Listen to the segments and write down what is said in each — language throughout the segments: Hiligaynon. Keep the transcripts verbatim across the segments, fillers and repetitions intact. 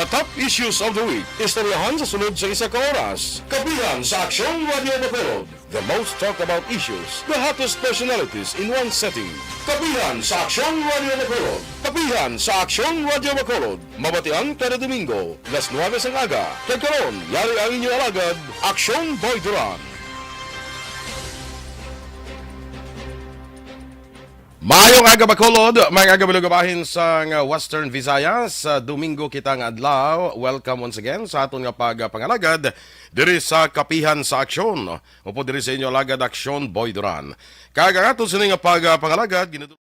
The top issues of the week. Istoryahan sa sulod sa isa ka oras. Kapihan sa Aksyon Radio Bacolod. The most talked about issues, the hottest personalities in one setting. Kapihan sa Aksyon Radio Bacolod. Kapihan sa Aksyon Radio Bacolod. Mabatian kada Domingo, alas nuwebe sang aga. Kag karon, yari ang inyo alagad, Aksyon Boy Duran. Maayong aga, Bacolod. Maayong aga, mga bahin sang Western Visayas. Sa Domingo kita nga adlaw. Welcome once again sa aton nga pagpangalagad diri sa Kapihan sa Aksyon. Upod diri sa inyo alagad, Aksyon Boy Duran. Kag ang aton sini nga pagpangalagad, ginatu-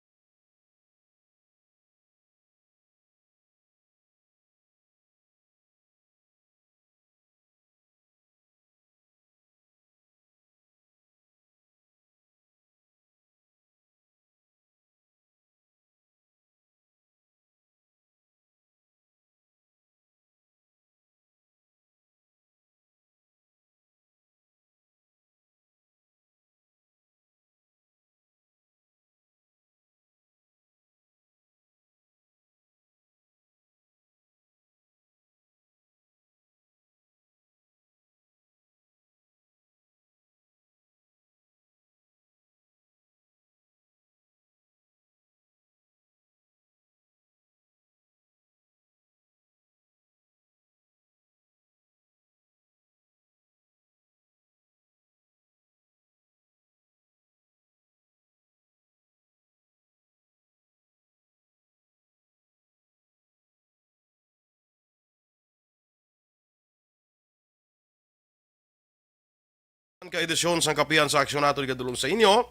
Ka edisyon sang Kapihan sa Aksyon nato igadulong sa inyo.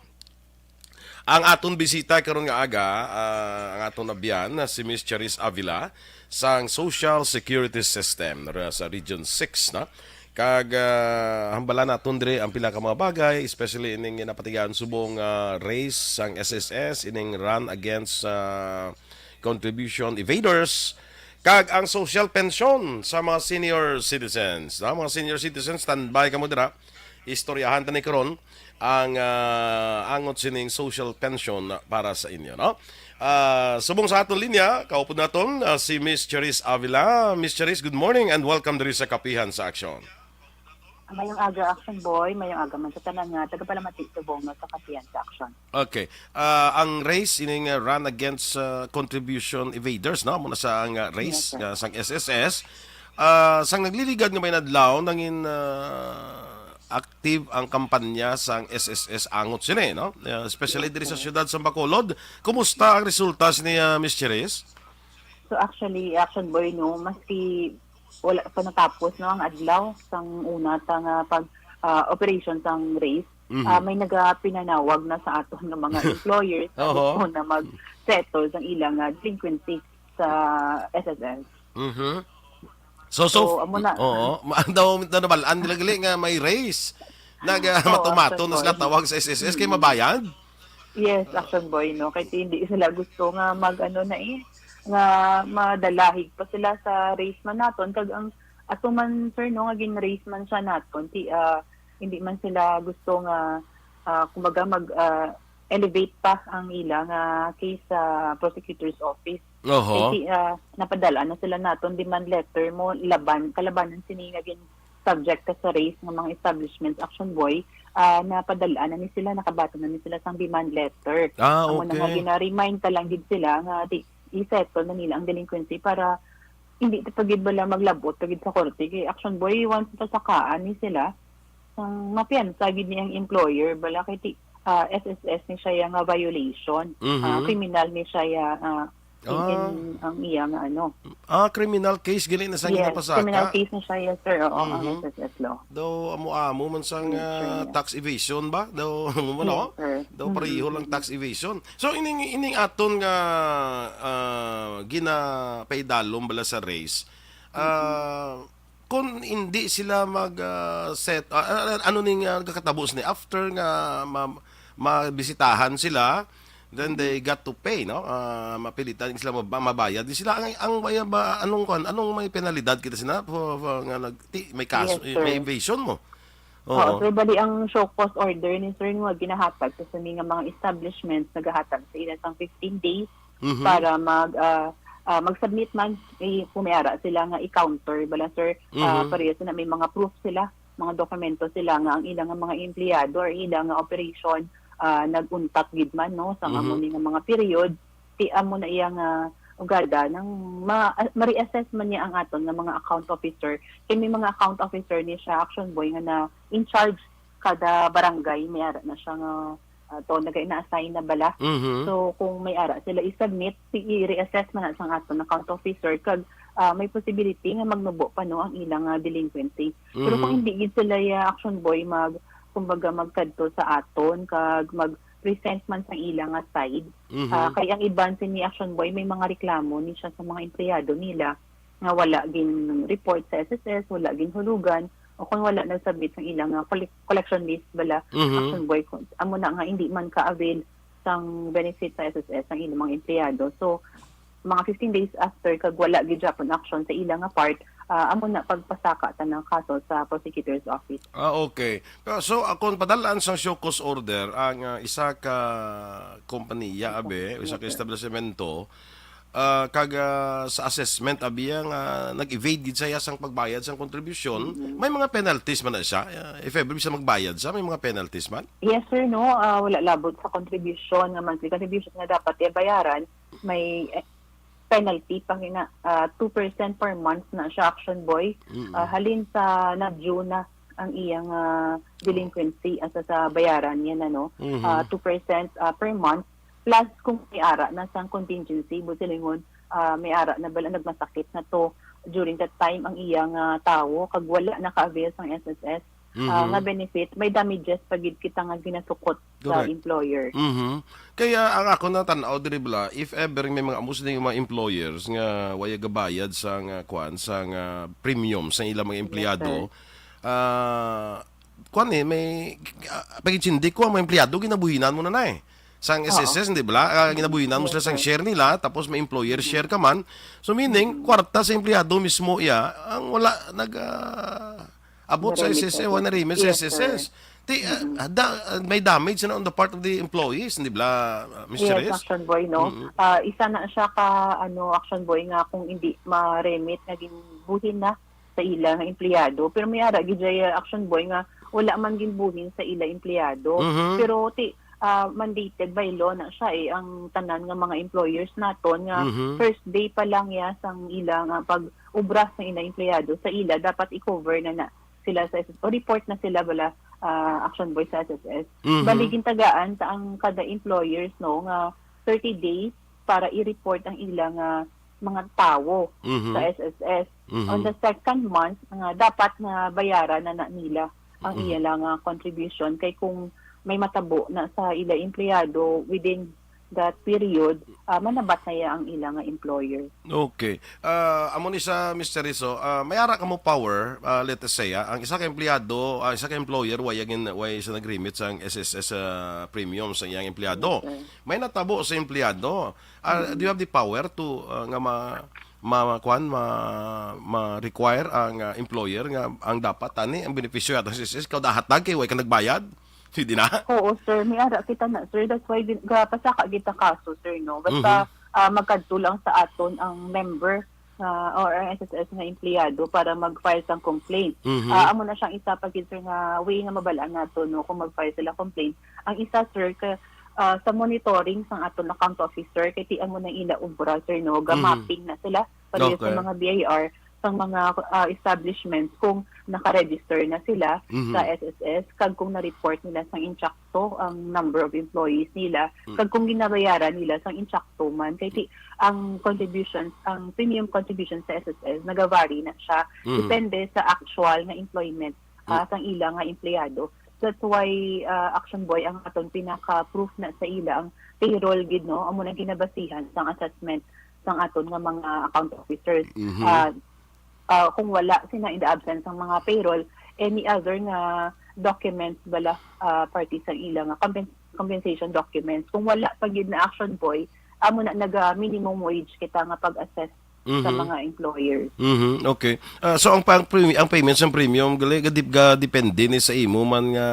Ang aton bisita karon nga aga, ah, ang aton abyan, ah, si Miss Charis Avila sang Social Security System ra sa Region six, na. Kag, ah, hambalan naton diri ang pila ka mga bagay, especially ining napatigayon subong, ah, race sang S S S, ining run against, ah, contribution evaders, kag ang social pension sa mga senior citizens. Na, mga senior citizens, standby kamo dira. Istoryahan ta ni karon ang, ah, angot sining social pension para sa inyo, no? Ah, subong sa aton linya, kaupod naton, ah, si Miss Charis Avila. Miss Charis, good morning and welcome diri sa Kapihan sa Aksyon. Mayong aga, Action Boy. Mayong aga man sa tanan nga tagapalamati subong, no, sa Kapihan sa Aksyon. Okay. Ah, ang race ining, ah, run against, ah, contribution evaders, no? Muna sa ang, ah, race, Yes, sir. ah, sang S S S. Ah, sang nagliligad nga may nadlaw, nangin, ah, active ang kampanya sang S S S angot sini, no? Ah, especially Yes, diri sa sir. siyudad sa Bacolod. Kumusta ang resulta sini, ah, Miss Cherise? So, actually, Action Boy, no, maski wala pa natapos, no, ang adlaw sang una ta nga pag, ah, operation sang race, Mhm. ah, may nagapinanawag na sa aton nga mga employers na Oho. gusto na mag-settle sang ilang, ah, delinquency sa S S S. Mhm. So, so, So, amo na. oo. Ma-, daw, daw nabalaan nila gali nga may race. Naga Oo, matumato na sila Action Boy. tawag sa S S S kay Mm. mabayad. Yes, Action Boy, no? Kay hindi sila gusto nga mag, ano na eh, nga madalahig pa sila sa race man naton. Kag ang ato man, sir, no, nga gin-race man siya naton, ti, ah, hindi man sila gusto nga, ah, kumbaga mag, ah, elevate pa ang ila nga case sa prosecutor's office. Oho. Kay ti, ah, napadala na sila naton demand letter mo laban, kalabanan sini nga gin subject ka sa race nga mga establishments, Action Boy, ah, napadala na ni sila, nakabaton na ni sila sang demand letter. Ah, Amo na nga okay. gina-remind ta lang gid sila nga di, i-settle na nila ang delinquency para hindi pa gid bala maglabot pa gid sa korte. Kay Action Boy, once pasakaan ni sila, ang mapiyansa gid ni ang employer, bala kay ti, ah, S S S ni siya nga violation, Mhm. ah, criminal ni siya, ah, in, Ah. in ang iya nga ano. Ah, criminal case gali na sang Yes, ginapasaka? criminal case na siya, yes, sir. Oo, ang Mhm. S S S law. Daw amo-amo man sang, Yes, sir, ah, yeah. tax evasion ba? Daw amo man, Yes, oh? sir. Daw pareho Mhm, lang mhm. tax evasion. So, ining, ining aton nga, ah, ginapaidalom bala sa race, Mhm. ah, kung hindi sila mag, ah, set, ah, ah, ano ning, ah, nagkakatabo sini after nga ma-, mabisitahan sila, then they got to pay, no? Ah, mapilitan sila mab-, mabayad. Di sila ang, ang bayad ba, anong kwan, anong may penalidad kita sina for, for nga nag-, ti-, may kaso, Yes, sir. may evasion mo? Oo, Oo. sir, bali ang show cause order ni sir nga ginahatag sa sini nga mga establishments, nagahatag sa ila sang fifteen days Mhm. para mag, ah, ah, mag-submit man, eh, kung may ara sila nga i-counter bala, sir, ah, Mhm. parehas na may mga proof sila, mga dokumento sila nga ang ilang nga mga empleyado or ilang nga operation, ah, nag-untat gid man, no, sa Mhm. amo ni nga mga period, ti amo na iya nga ugada nang ma-, ma-reassess man niya ang aton nga mga account officer. Kay may mga account officer ni siya, action boy, nga na in charge kada barangay, may ara na siya nga, ah, to, naga-, na-assign na bala. Mhm. So, kung may ara sila i-submit, si, i-reassess man na sang aton account officer, kag, ah, may possibility nga magnubo pa, no, ang ilang, ah, delinquency. Pero kung Mhm. hindi gid sila, ya, action boy, mag, kumbaga, magkadto sa aton, kag mag-present man sa ilang nga side, Mhm. ah, kay ang iban sini, action boy, may mga reklamo ni siya sa mga empleyado nila nga wala gin-report sa S S S, wala ginhulugan, o kung wala nag-submit sang ilang nga collec-, collection list bala, Mhm. action boy, kung amo na nga hindi man ka-avail sang benefit sa S S S ang ilang mga empleyado. So, mga fifteen days after kag wala gid gyapon action sa ilang nga part, ah, amo na pagpasaka ta ng kaso sa prosecutor's office. Ah, okay. Pero so, ah, kung padalaan sang show cause order ang, ah, isa ka kompanya, abi, isa ka Yes, sir. establisemento, ah, kag, ah, sa assessment, abi, nga nag-evade gid siya sang pagbayad sang kontribusyon, Mm-hmm. may mga penalties man na siya. Ah, if ever siya magbayad siya, may mga penalties man? Yes, sir, no. Ah, wala labot sa contribution, nga monthly contribution nga dapat iya bayaran, may, eh, penalty pa kina, ah, two percent per month na siya, action boy. Mm. Ah, halin sa na-due na ang iyang, ah, delinquency asa sa bayaran niya na, no. Mhm. Ah, two percent, ah, per month, plus kung may ara na sang contingency, buot silingon, ah, may ara na bala, nagmasakit na to during that time ang iyang, ah, tawo, kag wala naka-avail sang S S S, ah, Mhm. nga benefit, may damages pa gid kita nga ginasukot sa Correct. Employer. Mhm. Kaya ang ako na tan-aw diri bala, if ever may mga amo sila yung mga employers nga waya gabayad sa nga kwan, sa nga premium sa ilang mga Yes, empleyado, sir. Ah, kwan eh, may, ah, pagintindi ko, ang mga empleyado, ginabuhinan mo na na eh. Sang Oo. S S S, hindi bala? Ah, ginabuhinan mo Yes, sila sang sir. share nila, tapos may employer Mhm. share ka man. So meaning, Mhm. kwarta sa empleyado mismo iya, ang wala nag, ah, abot sa Na-remit S S S, sa wala na remit sa Yes, S S S. sir. Ti, ah, Mhm. da, ah, may damage na on the part of the employees, hindi bala, ah, Mister Yes, Reyes? action boy, no? Mhm. Ah, isa na siya ka, ano, action boy nga kung hindi ma-remit nga ginbuhin na sa ila nga empleyado. Pero may ara gid jay, ah, action boy nga wala man ginbuhin sa ila empleyado. Mhm. Pero ti, ah, mandated by law na siya eh, ang tanan nga mga employers naton nga Mhm. first day pa lang ya sang ila nga pag-ubra sa ila empleyado, sa ila dapat i-cover na na sila sa S S S o report na sila bala, ah, action boy sa S S S. Mhm. Bali, gintagaan sa ang kada employers, no, nga thirty days para i-report ang ila nga mga tawo Mhm. sa S S S. Mhm. On the second month, nga dapat nga bayaran na, na nila ang Mhm. ila nga contribution, kay kung may matabo na sa ila empleyado within that period, ah, manabat na iya ang ila nga employer. Okay. Ah, amo ni sa Mister Rizzo, ah, may ara kamo power, ah, let us say, ah, ang isa ka empleyado, ah, isa ka employer, way, agin, way sa nag-remit sa S S S, ah, premium sa iyang empleyado. Yes, sir. May natabo sa empleyado. Ah, do you have the power to, ah, nga ma, ma, kwan, ma, ma-require ang, ah, employer nga ang dapat tani ang benepisyo ato sa S S S, ikaw dahatag kay way ka nagbayad? Hindi na? Oo, sir. May ara kita na, sir. That's why din, ga-, pasaka kita kaso, sir, no? Basta, Mhm. ah, magkadto lang sa aton ang member, ah, or ang S S S nga empleyado para mag-file sang complaint. Mhm. Ah, amo na siyang isa pa gid, sir, nga way nga mabalaan nato, no, kung mag-file sila complaint. Ang isa, sir, ka, ah, sa monitoring sang aton account officer, kay ti amo na ila obra, sir, no, Mhm. ga-mapping na sila, pareho sa Okay. mga B I R, sang mga, ah, establishments kung naka-register na sila Mhm. sa S S S, kag kung na-report nila sang insakto ang number of employees nila, Mm. kag kung ginabayaran nila sang insakto man. Kay ti, ang contributions, ang premium contributions sa S S S, nagavary na siya. Mhm. Depende sa actual nga employment, ah, Mm. sang ila nga empleyado. That's why, ah, Action Boy, ang aton pinaka-proof na sa ila, ang payroll gid, no? Amo na ginabasihan sang assessment sang aton nga mga account officers. Mhm. Ah, ah, kung wala sila in the absence sang mga payroll, any other nga documents bala, ah, parte sa ila nga compen-, compensation documents. Kung wala pa gid na, Action Boy, amo na naga minimum wage kita nga pag-assess sa Mhm. mga employers. Mhm, okay. Ah, so ang pang premi-, ang payments ng premium gali ga, ga depende ni sa imo man nga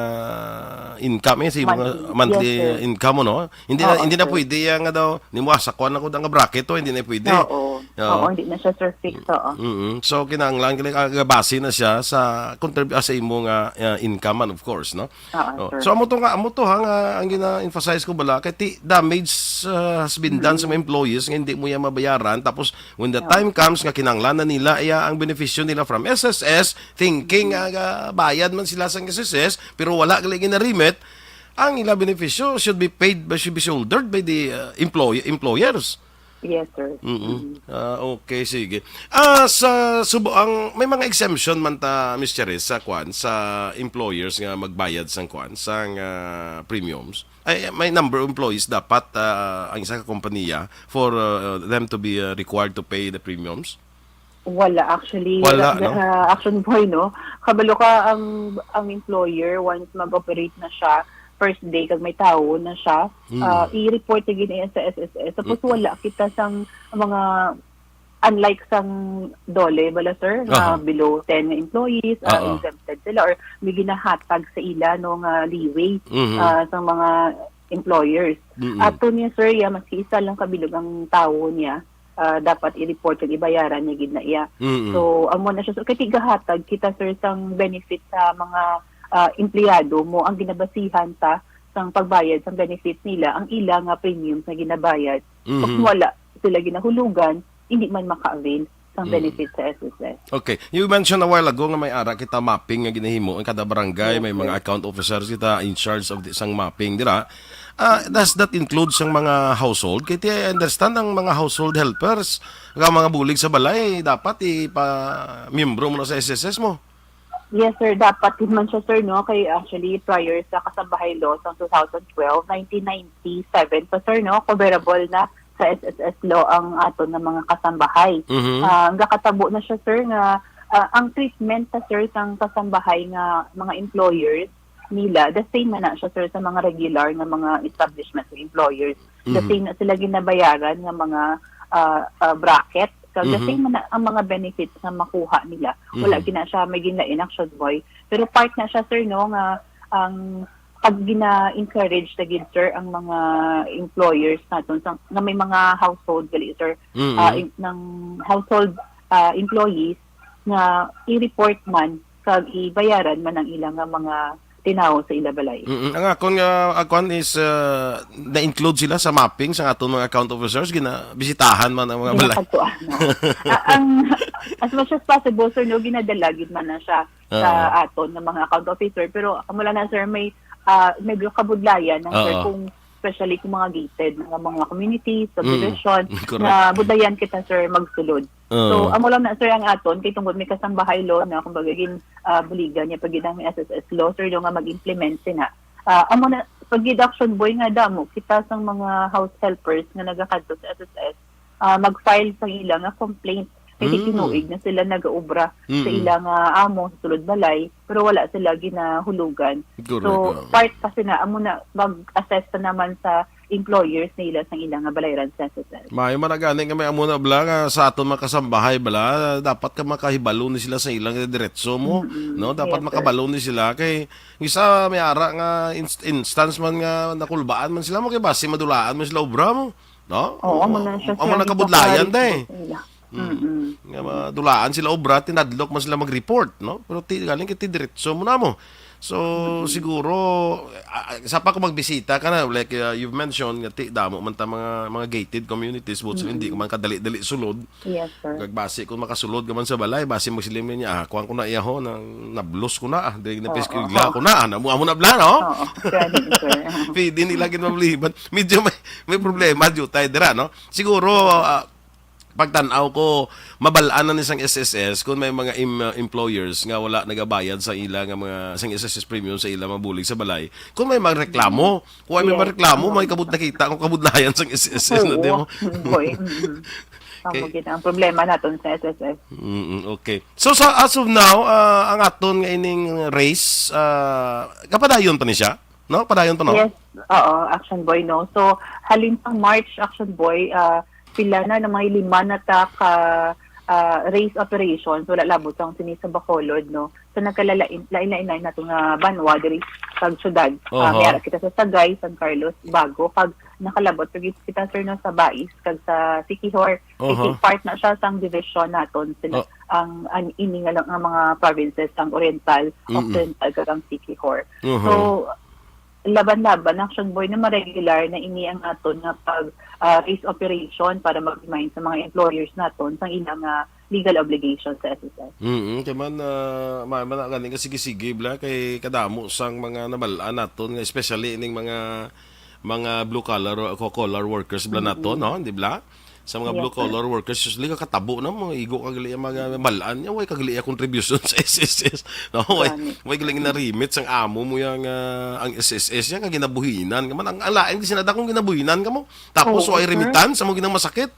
income, eh, sa imo nga Monthly. monthly Yes, sir. Income mo, no? Hindi na Oo, hindi na sir. pwede yang daw nimo asa ko na ko ang bracket to, hindi na pwede. Oo. Oo. Oo, hindi na siya, sir, fixed. Oo. Mm. So kinahanglan gali ka base na siya sa contrib-, ah, sa imo nga ah, income man, of course, no? Oo, Oh, sir. so amo to nga amo to ha nga ang gina-emphasize ko bala kay ti damage uh, has been done sa mga employees nga hindi mo yan mabayaran, tapos when the Oo. time comes nga kinahanglan na nila iya ang benepisyo nila from S S S, thinking nga nga bayad man sila sa S S S pero wala gali gina-remit, ang ila benepisyo should be paid by, should be shouldered by the uh, employ employers. Yes, sir. Mm-mm. Ah, okay, sige. Ah, sa subo ang may mga exemption man ta, Miss Charis, sa kwan, sa employers nga magbayad sang kwan, sang ah, premiums. Ay, may number of employees dapat ah, ang isa ka kompanya for ah, them to be ah, required to pay the premiums? Wala, actually. Wala, Wala, no? ah, action boy, no? Kabalo ka, ang ang employer, once mag-operate na siya, first day kag may tawo na siya, Mm. ah, i-report na gid niya sa S S S. Tapos Mm. wala kita sang mga, unlike sang DOLE bala, sir, nga Aha. below ten nga employees, ah, Oo. exempted sila or may ginahatag sa ila, no, nga leeway Mhm. ah, sa mga employers. Mm-mm. Ato niya, sir, ya, maski isa lang kabilog ang tawo niya, ah, dapat i-report kag ibayaran niya gid na iya. Mm-mm. So, amo na siya. So, kay tigahatag kita, sir, sang benefit sa mga ah, empleyado mo, ang ginabasihan ta sang pagbayad sang benefits nila, ang ila nga premiums nga ginabayad. Mhm. Kung wala sila ginahulugan, hindi man maka-avail sang Mm. benefits sa S S S. Okay. You mentioned a while ago nga may ara kita mapping nga ginahimo ang kada barangay, may mga account officers kita in charge of the, sang mapping, dira. Ah, does that include sang mga household? Kay ti, I understand ang mga household helpers, ang mga bulig sa balay, dapat ipa miyembro mo na sa S S S mo. Yes, sir. Dapat din man siya, sir, no? Kay actually, prior sa Kasambahay Law sa two thousand twelve, nineteen ninety-seven pa, sir, no? Coverable na sa S S S law ang aton nga mga kasambahay. Mhm. Ah, ang gakatabo na siya, sir, nga ah, ang treatment ta, sir, sang kasambahay nga mga employers nila, the same man na siya, sir, sa mga regular nga mga establishment sa employers. The Mhm. same na sila ginabayaran nga mga ah, ah, bracket. Kag the Mhm. same man na ang mga benefits nga makuha nila. Wala Mhm. gina siya may ginlain, action boy. Pero part na siya, sir, no, nga ang pag gina-encourage na gid, sir, ang mga employers naton sa, nga may mga household gali, sir, Mhm. ah, in, ng household ah, employees nga i-report man kag ibayaran man ang ilang nga mga tinawo sa ila balay. Mm-mm. Ang akon nga akon is uh, na-include sila sa mapping sa aton mga account officers, ginabisitahan man ang mga balay. Ginakadtuan, no? Ah, ang, as much as possible, sir, no, ginadala gid man na siya sa Oo. aton nga mga account officer, pero amo lang na, sir, may ah, medyo kabudlayan na, sir, Oo. kung especially kung mga gated nga mga community, subdivision, Mm. Correct. na budlayan kita, sir, magsulod. Oo. So, amo lang na, sir, ang aton, kay tungod may kasambahay law na, kumbaga, gin ah, buligan niya pag ang S S S law, sir, yung nga mag-implement sina. Ah, amo na, pag action boy nga damo, kita sang mga house helpers nga nagakadto sa S S S, ah, mag-file sa ila nga complaint. Kay Mm. tinuig na sila nagaobra sa Mm-mm. ila nga amo sa sulod balay, pero wala sila ginahulugan. Correct, So, oo. part pa sina, amo na, mag-assess na naman sa employers nila sa ila nga balayran sa S S S. Maayo man na gani nga may amo na bala nga sa aton mga kasambahay bala, dapat ka makahibalo ni sila sa ilang diretso mo, Mm-mm. no? Dapat Yes, sir. makabalo ni sila kay isa may ara nga inst- instance man nga nakulbaan man sila mo kay basi madulaan man sila obra mo, no? Oo, amo na siya, Amo sir, na ang kabudlayan isa ka day. reason sa ila. Mm-mm. Nga madulaan sila obra, tinadlok man sila mag-report, no? Pero ti galing kay ti diretso mo na mo. So siguro ah, ah, sa pa ko magbisita ka na like uh, you've mentioned nga ti damo man ta mga mga gated communities but hindi ko man kadali-dali sulod. Yes, sir. Kag basi kung makasulod ka man sa balay, basi magsiling niya, ah, kuan ko na iyaho nang nablos ko na, ah, dili na Oo. Piskigla ko na, ah, namu amo na bala, no? Oo, gani, sir. Pwede nila gid mabliban. Medyo may may problema jutay dira, no? Siguro ah, pagtan-aw ko mabal-an na ni sang S S S kung may mga em- uh, employers nga wala nagabayad sa ila nga mga sang S S S premium sa ila mabulig sa balay. Kung may mga reklamo, kung may Yes. mga reklamo, Oo. may kabud nakita kung kabudlayan sang S S S na, di mo? Boy. Mm-mm. Amo Okay. gid ang problema naton sa S S S. Mm, okay. So sa as of now, ah, ang aton nga ining race, ah, kapadayon pa ni siya? No? Padayon pa, no? Yes. Oo, action boy, no. So, halin pang March, action boy, ah, pila na, na mga lima na ta ka, ah, race operations, wala labot sang sini sa Bacolod, no? Sa nagkalalain-, lain-lain na nato nga banwa diri sa syudad. Ah, Aha. may ara kita sa Sagay, San Carlos, Bago, kag nakalabot pa gid kita, sir, no, sa Bais kag sa Siquijor. Aha. Kasi part na siya sang division naton sila, Oh. ang, an-, ini nga lang nga mga provinces, ang Oriental, Mm-mm. Occidental, kag ang Siquijor. Aha. So, laban-laban, Action Boy, na ma-regular na ini ang aton nga pag, ah, race operation para mag-remind sa mga employers naton sang ilang, ah, legal obligations sa S S S. Mm, kay man, ah, ma-, man, gani nga sige-sige, bla, kay kadamo sang mga nabal-an naton, nga especially ning mga, mga blue collar, co-, collar workers, bla, naton, Mm-mm. no? Di bla? Sa mga Yes, blue sir. collar workers, usually, kakatabo na mo, igo ka gali ang mga bal-an niya, way ka gali ang contribution sa S S S. No, way, Gani. way gali na remit sang amo mo yang, ah, ang S S S, yang ginabuhinan. Kaman, ang, ang lain, di sinada kung ginabuhinan ka mo. Tapos, Oo, way sir. remittance, amo ginang masakit.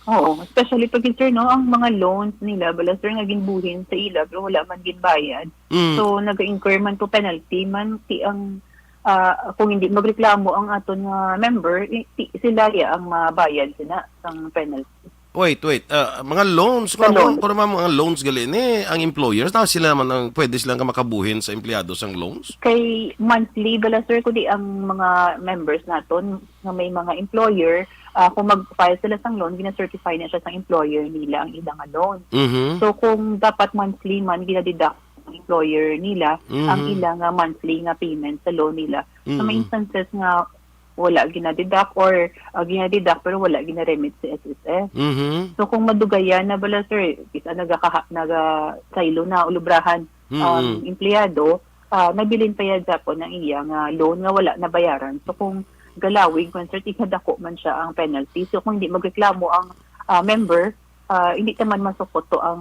Oo, especially pag, sir, no, ang mga loans nila, bala, sir, nga ginbuhin sa ila, pero wala man ginbayad. Mm. So, nag-incur man to penalty man, ti ang, ah, kung hindi magreklamo ang aton nga member, i-, ti-, sila ya ang mabayad sina sang penalty. Wait, wait. Ah, mga loans, Sa kung, loans. kung mga, mga loans gali ni, ang employers, na sila man ang pwede silang ka makabuhin sa empleyado sang loans? Kay monthly bala, sir, kundi ang mga members naton nga may mga employer, ah, kung mag-file sila sang loan, gina-certify na siya sang employer nila ang ilang nga loan. Mhm. So, kung dapat monthly man, gina-deduct ang employer nila ang Mhm. ilang nga monthly nga payment sa loan nila. So, may Mm. instances nga wala gina-deduct or, ah, gina-deduct pero wala gina-remit sa S S S. Mhm. So, kung madugayan na bala, sir, isa nagakaha-, nagasaylo na o lubrahan, um, Mm-mm. empleyado, ah, nabilin pa ya gyapon ang iya nga loan nga wala nabayaran. So, kung galawig man, sir, tigkadako man siya ang penalty. So, kung hindi magreklamo ang, ah, member, ah, hindi ta man masukot to ang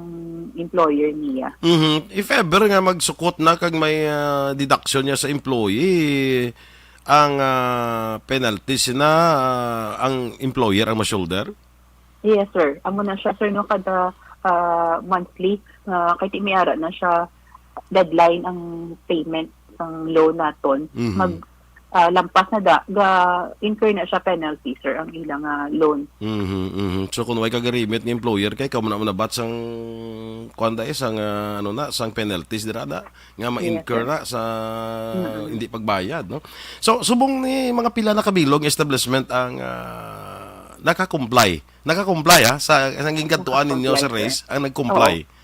employer niya. Mhm. If ever nga magsukot na kag may, ah, deduction niya sa employee, ang, ah, penalty sina, ah, ang employer ang ma-shoulder? Yes, sir. Amo na siya, sir, no, kada, ah, monthly, ah, kay ti may ara na siya deadline ang payment sang loan naton. Mhm. Mag, ah, lampas na da, ga-incur na siya penalty, sir, ang ilang, ah, loan. Mhm, mhm. So, kung way ka garimit nga employer, kay kamo na mo nabat sang, kuwan da, eh, sang, ah, ano na, sang penalties dira na, nga Yes, ma-incur sir. na sa Mm-mm. hindi pagbayad, no? So, subong ni mga pila na kabilog nga establishment ang, ah, naka-comply Naka-comply, ha? Sa, sa gingadtuan ninyo sa Naka-comply, sir. race, ang nag-comply. Oo.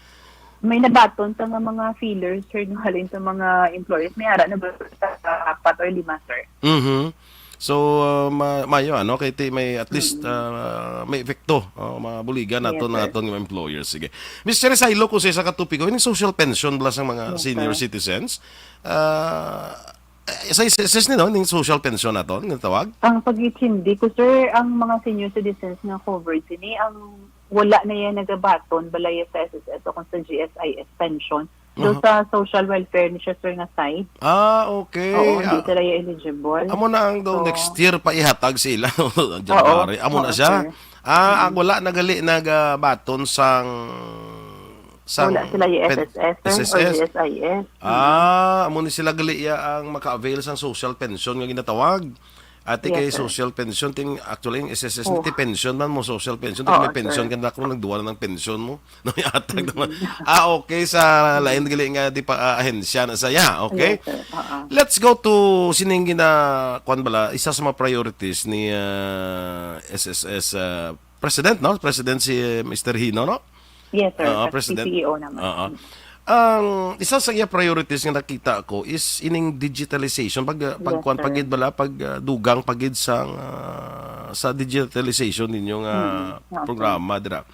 May nabaton ta nga mga feelers, sir, no, halin sa mga employers. May ara na ba sa apat or lima, sir? Mhm. So, uh, ma-, mayo, ano, kay ti-, may at least, Mm-mm. uh, may epekto, oh, mabuligan Yes, nato na sir. aton nga employers. Sige. Miss Cherry Sailo, kung sa isa ka topiko, ining social pension bala sa mga Yes, senior sir. citizens, uh, Eh, sa S S S ni, no, ning social pension naton, nga tawag? Ang pag-intindi ko, sir, ang mga senior citizens nga covered sini, ang wala na yan nagabaton, balay sa S S S o kung sa G S I S pension. Do Aha. sa social welfare ni siya, sir, nga side. Ah, okay. Oo, hindi Ah, sila ya eligible. amo na ang daw So, next year pa ihatag sa ila, Oo. January. Amo na Oo, siya. sir. Ah, ang Mm. wala na gali nagabaton sang sang Wala sila pen-, S S S, sir, or S S S. G S I S. Mm. Ah, amo ni sila gali ya ang maka-avail sang social pension nga ginatawag. Ati Yes, kay sir. social pension, ting, actually, ang S S S Oh. ti pension man mo, social pension, ting Oo, may pension sir. ka na kung nagduwa na ng pension mo. No, yatag naman. Mm. Ah, okay, sa lain gali nga di pa, ah, ahensya na saya, okay? Yes, sir. Oo. Let's go to sining gina-, kwan bala, isa sa mga priorities ni, ah, S S S, ah, President, no? President si, eh, Mister Hino, no? Yes, sir. Oo, Sa President. C C E O naman. Oo. Mm. Ang isa sa iya priorities nga nakita ko is ining digitalization, pag, Yes, pagkuan sir. pagid bala, pag, ah, dugang pagid sa, ah, sa digitalization ninyo nga Mm, okay. programa dira.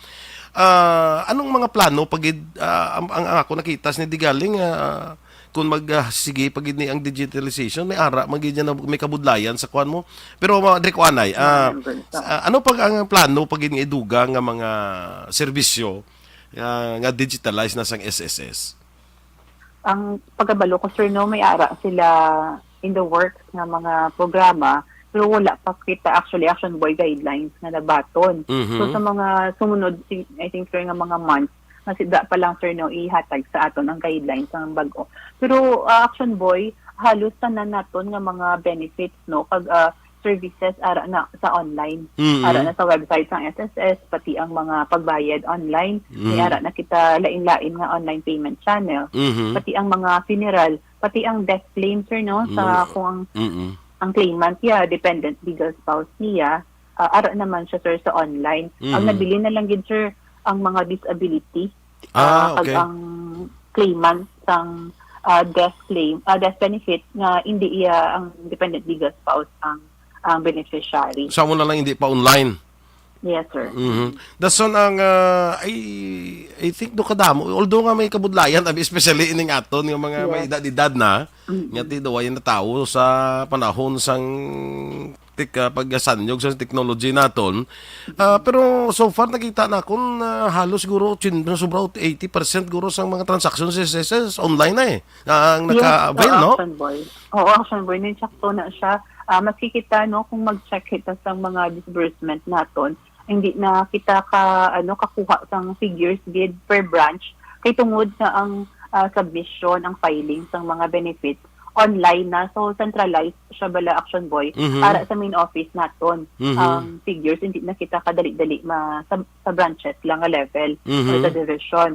Ah, anong mga plano pagid, ah, ang, ang, ang ako nakita ni Digaling, ah, kung mag, ah, sige pagid ni ang digitalization, may ara man gid yan na may kabudlayan sa kuan mo. Pero, ah, Dre, kuanay, ah, November, sa, ah, ano pag ang plano pagid nga idugang nga mga serbisyo, ah, nga digitalize na sang S S S? Ang pagkabalo ko, sir, no, may ara sila in the works nga mga programa, pero wala pa kita actually Action Boy guidelines nga nabaton. Mhm. So, sa mga sumunod, si-, I think, sir, nga mga months, nga sida pa lang, sir, no, ihatag sa aton ang guidelines nga bag-o. Pero, ah, Action Boy, halos tanan naton nga mga benefits, no, kag, ah, services ara na sa online. Mm-mm. Ara na sa website sang S S S, pati ang mga pagbayad online. May Mm-hmm. ara na kita lain-lain nga online payment channel. Mm-hmm. Pati ang mga funeral, pati ang death claim, sir, no? Sa Mm. kung ang, Mm-mm. ang claimant, yeah, dependent legal spouse niya, ah, ara naman siya, sir, sa online. Ang Mm-hmm. nabilin na lang gid, sir, ang mga disability, Ah, ah, kag okay. ang claimant sang, ah, death claim, ah, death benefit nga hindi iya ang dependent legal spouse ang, ang beneficiary. Sa mo na lang hindi pa online. Yes, sir. Mhm. Dason ang, ah, I, I think do kadamo. Although nga may kabudlayan, abi, especially ining aton nga mga may Yes. edad-edad na, Mm. nga ti daw ay natawo sa panahon sang tek-, ah, pagkasanyog sa technology naton. Ah, pero so far nakita nakon, ah, halos siguro chin-, sobra eighty percent siguro sang mga transactions sa S S S online na eh. Ang Yes, naka-avail, oo, no? Action Boy. Oo, Action Boy, ninsakto na siya. Ah, maski kita, no, kung mag-check kita sa mga disbursement naton, hindi na kita ka, ano, kakuha sang figures gid per branch. Kay tungod nga ang, ah, submission, ang filing sang mga benefits, online na. So, centralized siya bala, Action Boy, Mhm. para sa main office naton. Mhm. Ang figures, hindi na kita kadali-dali ma-, sa, sa branches lang nga level Mhm. or sa division.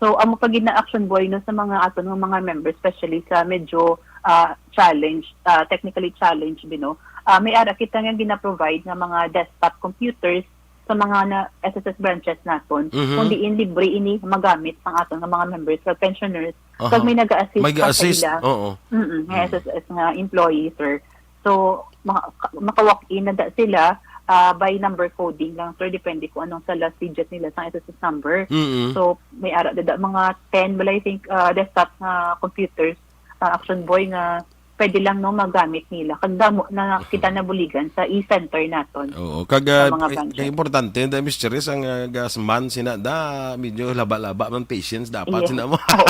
So, amo pa gid na, Action Boy, no, sa mga aton nga mga members, especially sa medyo, ah, challenge, ah, technically challenged, you know, ah, may ara kita nga gina-provide nga mga desktop computers sa mga na S S S branches naton, Mhm. kung diin libre ini magamit sang aton nga mga members kag pensioners, Aha. kag may naga-assist May pa sa ga-assist, ila. Oo. Mm-mm, may Mm. S S S nga employee, sir. So, maka-, maka-walk-in na da sila, ah, by number coding lang, sir, depende kung anong sa last digit nila sa S S S number. Mm-mm. So, may ara dada mga ten, bala, I think, ah, desktop nga computers, ah, Action Boy, nga pwede lang, no, magamit nila. Kag damo na kita nabuligan sa e-center naton. Oo, kag, Sa ah, mga eh, branches. Kay importante, da, Miss Cherise, ang, ah, gas man, sina, da, medyo laba-laba man, patience dapat, Yes. sina mo. Oo.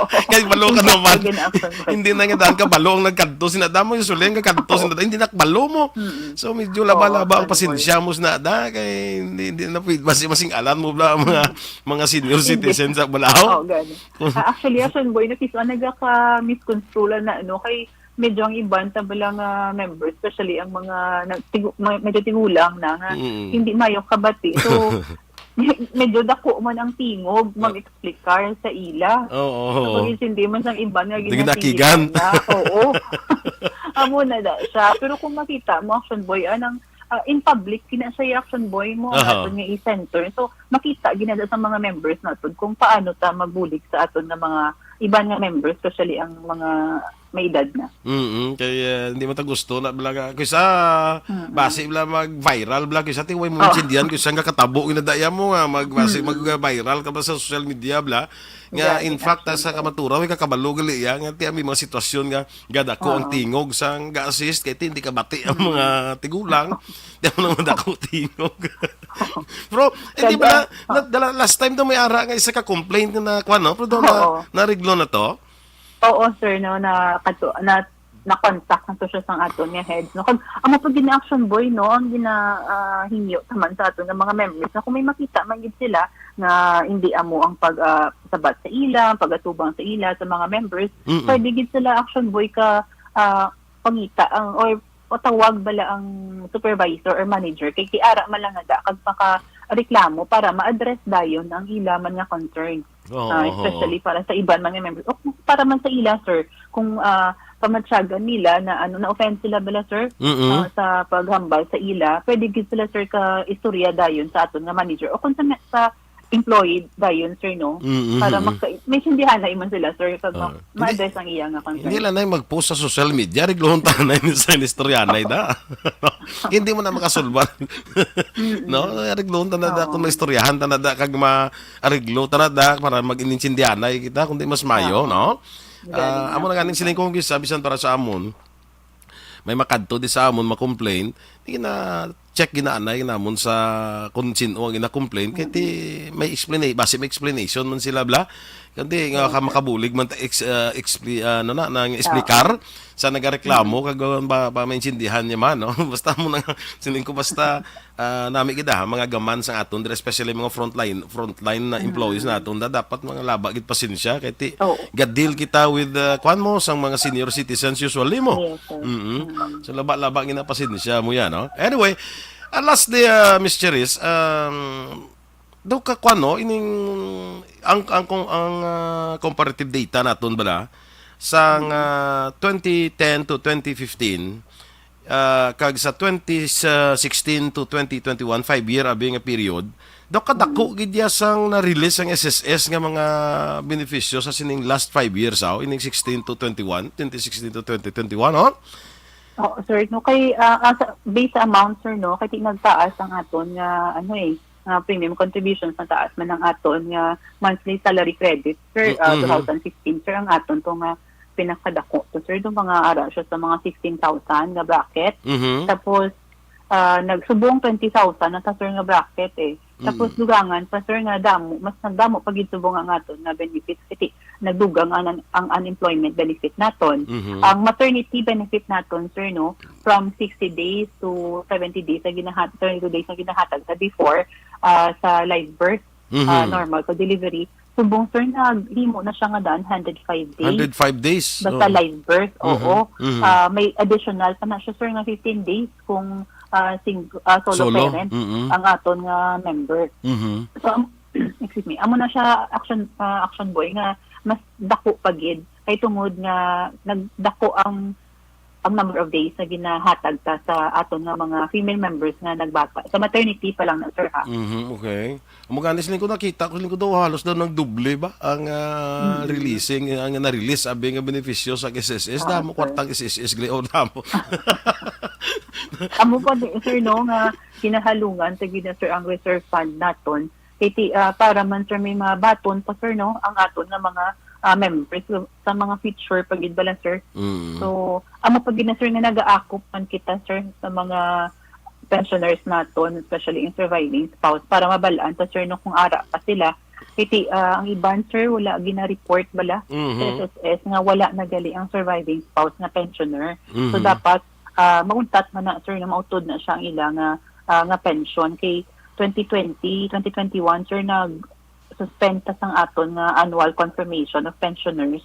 Oo. Kay balo ka Hindi naman. pwede na, Action Boy. Hindi na nga daan ka balo ang nagkadto, sina, da mo, usually, ang kakadto, Oo. sina, da, hindi na balo mo. Mm-mm. So, medyo Oo, laba-laba ang Action Boy. pasensya mo, sina, da, kay hindi, hindi na pwede, mas, masing-alan mo bala ang mga, Mm. mga senior Hindi. citizen sa Balao. Oo, gani. Ah, actually, Action Boy, nakis-, ah, nagaka-misconstrue na, ano, kay medyo ang iban sa bala nga members, especially ang mga nag-, tigu-, ma-, medyo tigulang na nga Mm. hindi mayo kabati. So, medyo dako man ang tingog Ah. mag-explicar sa ila. Oo, oo. So, pag-intindi man sang iban nga Di ginakigan. ginakigan na. Oo. Amo na da siya. Pero kung makita mo, Action Boy, anang, ah, in public, kina siya yung Action Boy mo, Aha. naton nga i-center. So, makita ginada sa mga members naton kung paano ta magbulig sa aton nga mga iban nga members, especially ang mga may edad na. Mm-mm, kay, eh, hindi man ta gusto na bala nga. Kaysa, Mm-mm. basi bala mag-viral bala, kaysa ti way mo Oh. intindihan, kaysa nga katabo ginadaya mo nga, mag-, basi Mm-mm. mag-viral ka ba sa social media bala. Nga, Grabe in na, fact, ah, sa Action Boy. kamaturan, may kakabalo gali, ah, nga ti may mga sitwasyon nga gadako ang Oo. tingog sang ga-assist, kay ti hindi kabati ang Mm. mga tigulang, di mo naman dako tingog. Oo. Pero, hindi Kag, ba na, ah, na, ah, dala-, last time daw may ara nga isa ka complaint na, na, kwan, no? Pero daw na, Oo. nareglo na to? Oo, sir, no, na, kato, na, na-contact na to siya sang aton nga heads, no? Kag, amo pa gid na, Action Boy, no, ang gina, ah, hingyo taman sa aton nga mga members, na kung may makita man gid sila nga hindi amo ang pag, ah, sabat sa ila, ang pag-atubang sa ila, sa mga members, Mm-mm. pwede gid sila, Action Boy, ka, ah, pangita ang, or, o tawag bala ang supervisor or manager, kay, kay ara man lang nga da, kag makareklamo para ma-address dayon ang ila man nga concern. Oo, Ah, oo. especially para sa iban mga members. O kung para man sa ila, sir, kung, ah, pamatyagan nila na, ano, na-offend sila bala, sir, Mm-mm. ah, sa paghambal sa ila, pwede gid sila, sir, ka istorya dayon sa aton nga manager o kung sa, sa employee dayon, sir, no? Mm-mm. Para maka-, may sindihanay man sila, sir, kag ma-, Ah. ma-address Hindi, ang iya nga concern. hindi lang na yung mag-post sa social media, reglohon ta na yun sa istoryanay da. Hindi mo na makasulbar. Mm-mm. No? Reglohon ta na da, Oo. kung may istoryahan ta na da, kag ma-, areglo ta na da para mag-inintindihanay kita, kundi mas mayo, Oo. no? Galing Ah, amo na na. Ganing siling kong gisa, bisan para sa amon, may makadto di sa amon, ma-complain, gina-check, ginaanay namon sa kung sino ang gina-complain, kay ti may explana-, basi may explanation man sila, bla. Kundi nga ka makabulig man ta ex-, ah, expli-, ah, ano na, nang explicar sa nagareklamo, kag, ah, ba, ba maintindihan niya man, no? Basta mo na, siling ko, basta, ah, nami gid, ah, mga gaman sa aton, especially mga frontline, frontline na employees naton, da, dapat mga laba gid pasensya, kay ti, Oo. Gadil kita with, uh, kuan mo, sang mga senior citizens usually mo. Yes, sir. Mm-mm. Mm. So, laba-laba gina pasensya mo yan, no? Anyway, uh, lastly, uh, Miss Cherise, um, do ka kuan, no, ining, ang, ang, kung, ang, uh, comparative data naton bala, sang, Mm. uh, twenty ten to twenty fifteen, ah, kag sa twenty sixteen to twenty twenty-one, five-year abi nga period, daw kadako gid ya sang na-release ang S S S nga mga benepisyo sa sining last five years, aw, ining sixteen to twenty-one, twenty sixteen to twenty twenty-one, oh? Oo, sir. No, kay, ah, ah, sa, based sa amount, sir, no, kay ti nagtaas ang aton nga, ano, eh, nga premium contributions, nataas man ang aton nga monthly salary credit, sir, ah, Mm, mhm. two thousand sixteen, sir, ang aton to nga pinakadako to, sir, do mga ara siya sa mga sixteen thousand nga bracket. Mhm. Tapos, ah, nagsubong twenty thousand na ta, sir, nga bracket, eh. Tapos Mm. dugangan pa, sir, nga damo, mas nagdamo pa gid subong ang aton nga benefits. Kasi nagdugang ang, ang unemployment benefit naton. Mhm. Ang maternity benefit naton, sir, no, from sixty days to seventy days na ginahat-, seventy-two days na ginahatag sa before, ah, sa live birth, Mhm. ah, normal sa delivery. Subong, sir, naghimo na siya nga daan, hundred five days. Hundred five days. Basta Oo. live birth, Mhm. oo. Mhm. Ah, may additional pa na siya, sir, nga fifteen days kung, ah, sing-, ah, solo Solo. parent Mhm. ang aton nga member. Mhm. So, am-, excuse me, amo na siya, action, ah, action boy, nga mas dako pa gid. Kay tungod nga nagdako ang ang number of days na ginahatag ta sa aton nga mga female members nga nagbata. Sa maternity pa lang na, sir, ha? Mhm, okay. Amo gani, siling ko, nakita ko, siling ko daw, halos daw nagdoble ba ang, ah, Mm. releasing, ang na-release, abi nga benepisyo sa S S S. Ah, Damo sir. kwartang S S S, gali, o, damo. Amo pa di, sir, no, nga kinahalungan ta gid na, sir, ang reserve fund naton. Kay ti-, ah, para man, sir, may mabaton pa, sir, no, ang aton nga mga, ah, members sa, sa mga future pa gid bala, sir. Mm. So, amo pa gid na, sir, nga nagaakop man kita, sir, sa mga pensioners naton, especially in surviving spouse, para mabal-an ta, sir, no, kung ara pa sila. Kay ti-, ah, ang iban, sir, wala gina-report bala Mhm. sa S S S nga wala na gali ang surviving spouse nga pensioner. So, Mhm. dapat, ah, mauntat man na, sir, nga mautod na siya ang ila nga, ah, nga pension. Kay twenty twenty, twenty twenty-one, sir, nag-suspend ta sang aton nga annual confirmation of pensioners.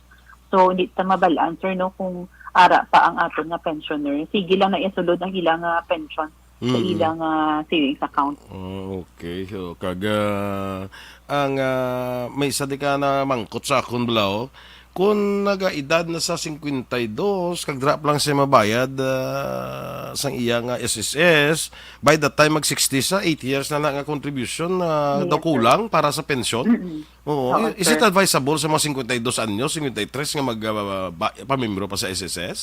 So, hindi ta mabal-an, sir, no, kung ara pa ang aton nga pensioner. Sige lang na isulod ang ila nga pension sa Mm. ila nga savings account. Oh, okay. So, kag, ah, ang, ah, may isa di ka na mangkot sa akon, bala, oh. Kung nagaedad na sa cincuenta y dos, kag dira pa lang siya mabayad, ah, sang iya nga S S S, by the time mag sixty sa, eight years na na nga contribution na Yes, daw sir. kulang para sa pensyon. Mm-mm. Oo. Oo, I-, is it sir. advisable sa mga cincuenta y dos anyos, cincuenta y tres nga mag, ah, ba-, pamembro pa sa S S S?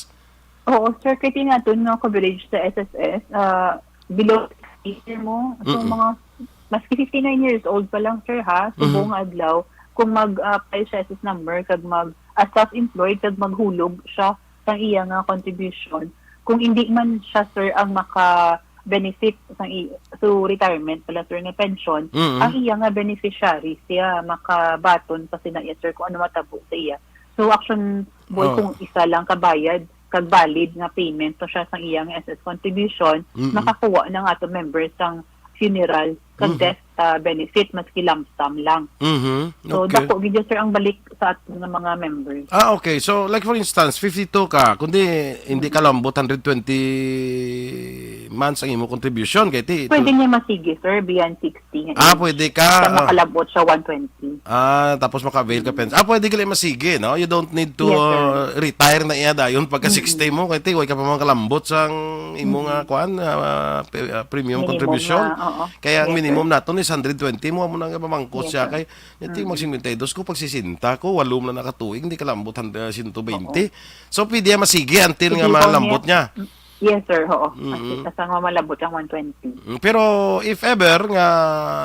Oo, sir. Kay ti naton nga coverage sa S S S, ah, below sixty mo. So, Mm-mm. mga, maski fifty-nine years old pa lang, sir, ha? Subong Mhm. nga adlaw, kung mag, ah, file siya S S number, kag mag, ah, self-employed, kag maghulog siya sang iya nga contribution. Kung hindi man siya, sir, ang maka-benefit sang i-, so retirement pala, sir, nga pension, Mm-mm. ang iya nga beneficiary siya makabaton pa sina iya, sir, kung ano matabo sa iya. So, action boy, Oh. kung isa lang kabayad, kag valid nga payment to siya sang iya nga S S contribution, Mm-mm. makakuha na nga ato members sang funeral kag Mhm. death, ah, benefit, maski lump sum lang. Mhm. So, Okay. dako gid, sir, ang balik sa aton nga mga members. Ah, okay. So, like, for instance, fifty-two ka, kundi hindi Mhm. kalambot hundred twenty months ang imo contribution, kay ti-, Pwede niya masigi, sir, beyond sixty nga Ah, age. pwede ka. Sa Ah. makalabot siya, one twenty. Ah, tapos maka-avail ka Mm. pension. Ah, pwede gali masigi, no? You don't need to, Yes, sir. uh, retire na iya dayon pagka Mm-mm. sixty mo, kay ti, way ka pa man kalambot sang imo nga, Mm-mm. kuan, ah, pe-, ah, premium Minimum contribution. nga, oo. Kaya ang Yes, minimum sir. naton is hundred twenty mo, amo na nga pamangkot Yes, siya sir. kay, ito yung Mm-mm. mag-cincuenta y dos ko, pag sesenta ko, walo na nakatuig, hindi kalambot, han-, ah, sento baynte. Oo. So, pwede yan masigi until Hindi nga ko malambot niya. niya. Yes, sir. Oo. Mm. Kasi kasang mamalabot ang one twenty. Mm, pero if ever nga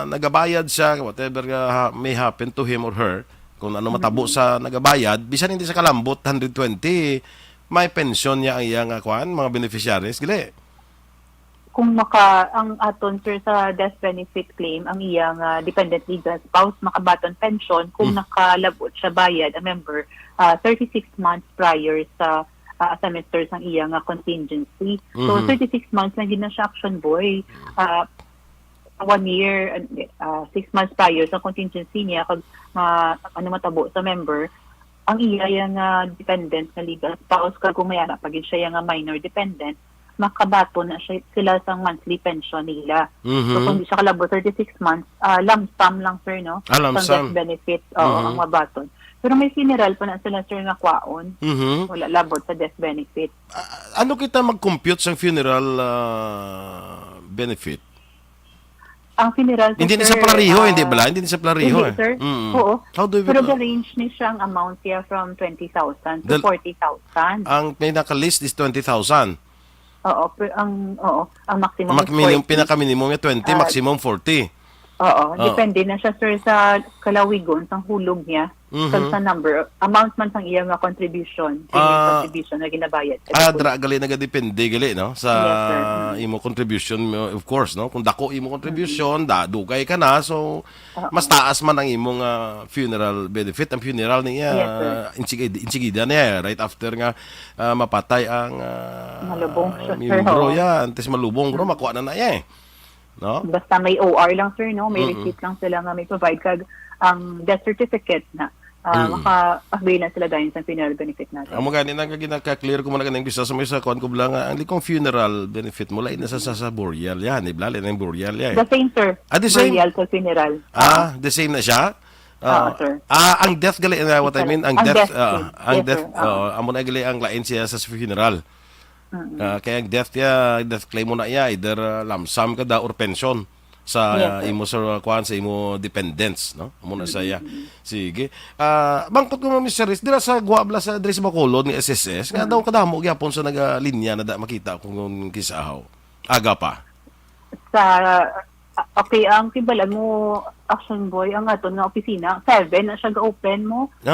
nagabayad siya, whatever nga ha-, may happen to him or her, kung ano matabo Mm. sa nagabayad, bisan hindi sa kalambot, hundred twenty, may pensyon niya ang iya nga, kwan, mga beneficiaries, gali. kung maka, ang aton, sir, sa death benefit claim, ang iya nga dependent legal spouse makabaton pensyon kung Mm. nakalabot siya bayad, a member, ah, thirty-six months prior sa, ah, semester sang iya nga contingency. So, Mhm. thirty-six months lang gid na siya, Action Boy. Ah, one year, ah, six months prior sa contingency niya, kag ma-, ano, matabo sa member, ang iya, iya nga dependent nga legal spouse, kag kung may ara pa gid siya, iya nga minor dependent, makabaton na siya, sila sang monthly pension nila. So, Mhm. kung di siya kalabot thirty-six months, ah, lump sum lang, sir, no? Ah, lump Sang death sum. benefit, oo, Mhm. ang mabaton. Pero may funeral pa na sila, sir, nga kwaon. Mhm. Wala labot sa death benefit. Ah, ano kita mag-compute sang funeral, ah, benefit? Ang funeral sa, Hindi ni sa sir, pareho, ah, hindi bala? Hindi ni sa pareho, hindi, eh. sir. Mm. Oo. How do we Pero the range ni siya ang amount niya from twenty thousand to Dal- forty thousand. Ang pinaka-least is twenty thousand. Oo, pero ang, oo, ang maximum Mak-, is minimum, forty. pinaka-minimum niya twenty, Ah, maximum forty. Oo, Oo. depende na siya, sir, sa kalawigon, sang hulog niya, Mhm. kag sa number, amount man sang iya nga contribution, premium Ah, contribution nga ginabayad sa ah, government. dra-, gali nagadepende, gali, no? Sa Yes, sir. Mm. imo contribution mo, of course, no? Kung dako imo contribution, Mm. da-, dugay ka na, so, Oo. mas taas man ang imong, ah, funeral benefit. Ang funeral niya, Yes, sir. insig-, insigida niya, right after nga, ah, mapatay ang, ah, Malubong siya, sir, miyembro, oo. yan. Antes malubong, bro, Mm. makuha na na iya, eh. No? Basta may O R lang, sir, no? May Mm-mm. receipt lang sila nga may provide kag ang death certificate na, ah, Mm. maka-avail na sila dayon sa funeral benefit natin. Amo gani na nga ginaka-clear ko muna ganing bisa sa may sa kuan ko bala nga ang likong funeral benefit mo lain na sa, sa, sa burial yan, di bala, lain ang burial yan. The same, sir. Ah, the same? Burial sa funeral. Ah, Oo. the same na siya? Oo, Ah, sir. ah, ang death gali, uh, what I Isa mean, lang. ang Ang death, death, ah, sir. ang Yes, death, sir. Oo. ah, amo na gali ang lain siya sa funeral. Mm-mm. Ah, kaya ang death niya, death claim mo na iya, either, ah, lump sum ka da or pension sa, Yes, ah, sir. imo sa, ah, kuan, sa imo dependents, no? Amo na sa iya. Mm-mm. Sige. Ah, bangkot ko, Ma'am Mister Riz, dira sa gwa bala sa, diri sa Bacolod ni S S S, nga Mm. daw kadamo gyapon sa nagalinya na da makita kung, kung kisa ahaw. Aga pa. Sa, ah, okay, ang kibalan mo, Action Boy, ang aton nga opisina, seven na siya ga-open mo. Ah,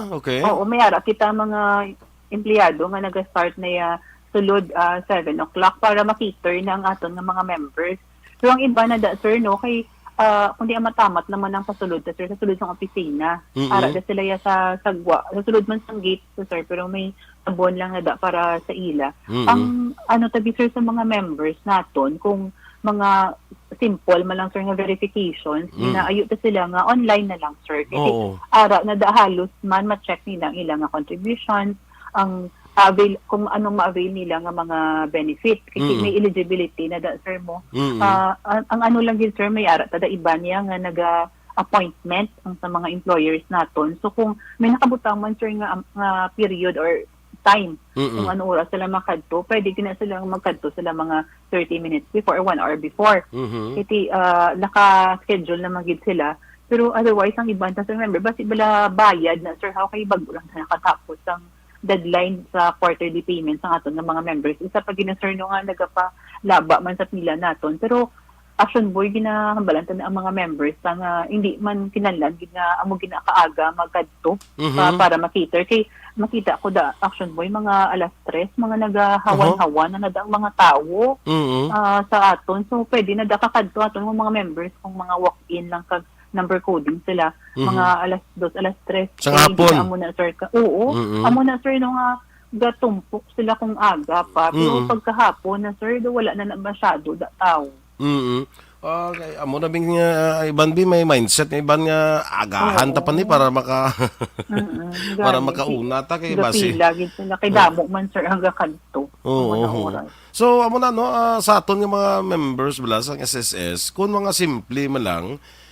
Ah, okay. oo, may ara kita mga empleyado nga naga-start na ya sulod, ah, seven o'clock para ma-cater na ang aton nga mga members. Pero ang iba na da, sir, no, kay, ah, kundi ang matamat naman ang pasulod ta, sir, sa sulod sang opisina. Mm-mm. Ara da sila ya sa sagwa, sa sulod man sang gate, sir, pero may tabon lang na da para sa ila. Mm-mm. Ang ano tabi, sir, sa mga members naton, kung mga simple man lang, sir, nga verifications, Mm. ginaayo ta sila nga online na lang, sir. Kasi Oo. ara na da halos man ma-check nila ang ila nga contributions, ang avail, kung anong ma-avail nila nga mga benefit. Kasi Mm. may eligibility na da, sir, mo. Mm. Ah, ang, ang ano lang gid, sir, may ara ta da iba niya nga naga-appointment ang sa mga employers naton. So, kung may nakabutang man, sir, nga, nga period or time, Mm-mm. kung ano oras sila makadto, pwede gina sila magkadto sila mga thirty minutes before or one hour before. Mhm. Kasi, ah, naka-schedule na man gid sila. Pero otherwise, ang iban ta, sir, remember, basi bala bayad na, sir, how kay bago lang na nakatapos ang deadline sa quarterly payments ang aton nga mga members. Isa pa gina, sir, no, nga nagapalaba man sa pila naton. Pero Action Boy, ginahambalan ta na ang mga members ta nga hindi man kinahanglan gid nga amo ginakaaga magkadto Mhm. pa, para ma-cater. Kay makita ko da, Action Boy, mga alas tres, mga nagahawan-hawan na na da ang mga tawo, Mhm. ah, sa aton. So, pwede na da kakadto aton nga mga members kung mga walk-in lang kag number coding sila. Mhm. Mga alas dos, alas tres. Sa Kay hapon? hindi na amo na, sir, ka-, oo. Mhm. Amo na, sir, no, nga gatumpok sila kung aga pa. Pero Mhm. pagkahapon na, sir, do wala na, na masyado da tawo. Mm. Okay, amo na bing, ah, iban bi may mindset nga iban nga agahan ta pa ni Oo. para maka-, Mm-mm. para Gani, makauna ta kay basi. gapila gid sila. Kay Oo. damo man, sir, ang gakadto. Oo, Amo na oo. oras. So, amo na, no, ah, sa aton nga mga members bala sa S S S, kung mga simple man lang